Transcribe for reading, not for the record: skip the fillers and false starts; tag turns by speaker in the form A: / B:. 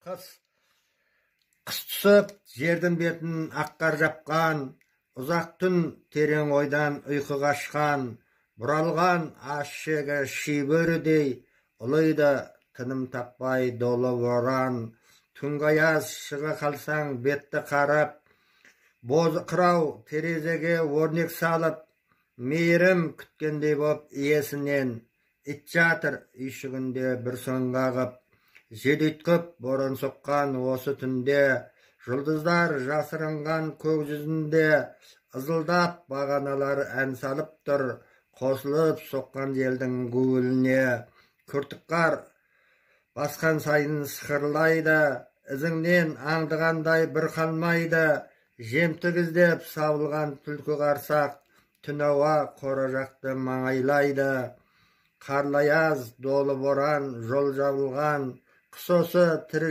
A: Қыс. Қыс түсіп, жердің бетін ақ қар жапқан, ұзақ түн терең ойдан ұйқы қашқан, бұралған аш ішегі ши бөрідей, ұлиды тыным таппай долы боран. Түнгі аяз шыға қалсаң бетті қарап, боз қырау терезеге өрнек салып, мейірім күткендей боп иесінен, ит жатыр үйшігінде бір сұңғағып. Жел ұйтқып боран соққан осы түнде, жұлдыздар жасырынған көк жүзінде, ызылдап бағаналар ән салып тұр, қосылып соққан желдің гуіліне. Күртік қар басқан сайын сықырлайды, ізіңнен аңдығандай бір қалмайды. Жемтік іздеп сабылған түлкі қарсақ, түн ауа қора жақты маңайлайды. Қарлы аяз, долы боран, жол жабылған, қыс осы тірі